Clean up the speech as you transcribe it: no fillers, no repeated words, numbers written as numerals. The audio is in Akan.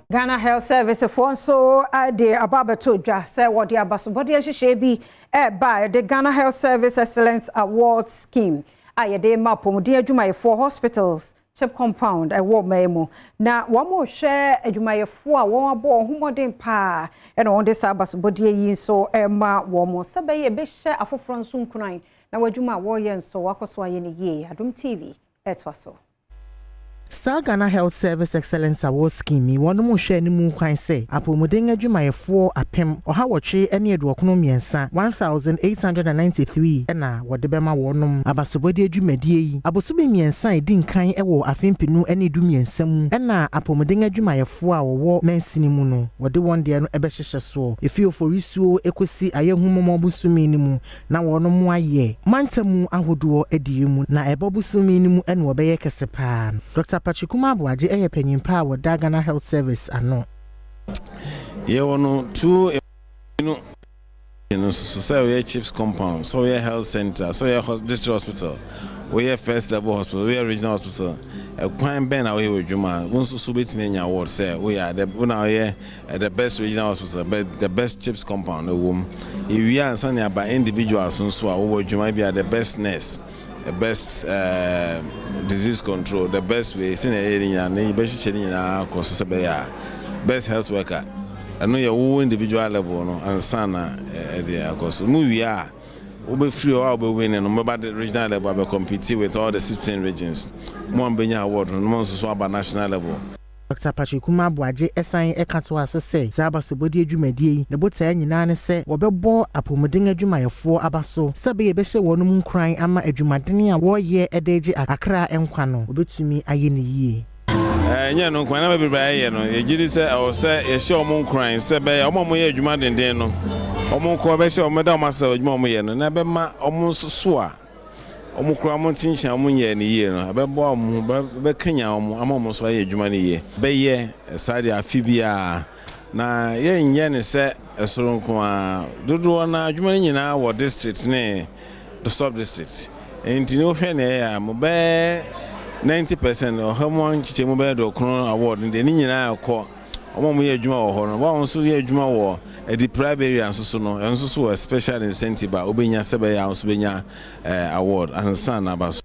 Ghana Health Service foɔ nso de aba abɛto dwa sɛ wɔde abasobɔdeɛ nhyehyɛe bi ɛreba a yɛde Ghana Health Service Excellence Awards Scheme a yɛde ma apɔmuden adwumayɛfoɔ hospitals, CHPS compound ɛwɔ ɔman mu, na wɔn rehwɛ adwumayɛfoɔ a wɔn abɔ wɔn ho mmɔden paa, ɛna wɔn de saa abasobɔdeɛ yi nso ɛrema wɔn sɛ bɛyɛ ɛbɛhyɛ afoforɔ nso nkuran na wɔadwuma a wɔreyɛ nso wakɔ so ayɛ no yie. Adom TV ɛtoa so. Saa Ghana Health Service Excellence Award Scheme yi, wɔn hwɛ anim kwan sɛ apɔmuden adwumayɛfoɔ 1893, 1893, ɛna wɔde bɛma wɔnom abasobɔde adwumadie yi. Abosome 3 a ɛdi nkan wɔ afe 2013 mu ɛna apɔmuden adwumayɛfoɔ a wɔwɔ mansini mu no wɔde wɔn deɛ no ɛbɛhyehyɛ soɔ. Efi Oforisuo ekosi Ayɛhumɔmɔ bosome no mu na wɔnom ayɛ mantamu ahodoɔ adie mu, na ɛbɔ bosome no mu ɛna wɔbɛyɛ kɛse paa. Dr Patrick Kuma Aboagye ɛyɛ panyin pa a wɔda Ghana Health Service ano. Yɛwɔ no two no no so sɛ woyɛ CHPS compound, sɛ woyɛ health center, sɛ woyɛ district hospital, woyɛ first level hospital, woyɛ regional hospital, ɛkwan bɛn na woyɛ wɔ adwuma, wo nso so wobɛtumi anya award sɛ woyɛ ade wo na woyɛ the best regional hospital, the best CHPS compound ɛwɔ mu. Yɛwie ansa ne aba individuals nso a wowɔ adwuma bi a, the best nurse, the best disease control, the best way sɛnea ɛyɛ ne nyinaa ne yɛbɛhyehyɛ ne nyinaa kɔ so sɛ bɛyɛ a best health worker, ɛno yɛ wo individual level no ansa na ɛde akɔ so mu. Wie a, wobɛfiri hɔ a wobɛwin no, mobɛba the regional level abɛ compete with all the 16 regions. Mo a mbɛnya award no, mo nso so aba national level. Dr Patrick Kuma Aboagye ɛsan ɛka to aso sɛ saa abasobɔdeɛ dwumadie yi ne botaeɛ nyinaa ne sɛ wɔbɛbɔ apɔmuden adwumayɛfoɔ aba so sɛ bɛyɛ bɛhyɛ wɔn mu nkuran ama adwumaden a wɔreyɛ ɛde gye akra nkwa no wɔbɛtumi ayɛ ne yie. Ɛnyɛ no nkwan na bebree ayɛ no, yɛgye di sɛ ɛwɔ sɛ yɛhyɛ ɔmo nkuran sɛ bɛyɛ ɔmo a ɔmo yɛ adwuma denden no, ɔmo nkɔ bɛhyɛ ɔmo da ɔmo asɛ adwuma ɔmo yɛ no na ɛbɛma ɔmo nso so a ɔmo kura ɔmo nkyenkyen a ɔmo nyɛ ne yie no, ɛbɛboa ɔmo, bɛkanya ɔmo ama ɔmo nso ayɛ adwuma no yie. Bɛyɛ saa deɛ afe biara na yɛnyɛ ne sɛ ɛsoro nko a dodoɔ na adwuma no nyinaa wɔ district ne sub district, nti ne wohwɛ ne ɛyɛ a mo bɛɛ 90% 100 mu nkyekyɛ mu bɛyɛ 90 award no deɛ ne nyinaa kɔ ɔmo a ɔmo yɛ adwuma wɔ hɔ no. Wɔn nso yɛ adwuma wɔ deprived area nso so no, ɛno nso so wɔ special incentive a wobɛnya sɛ bɛyɛ a nso bɛnya award ansa na aba so.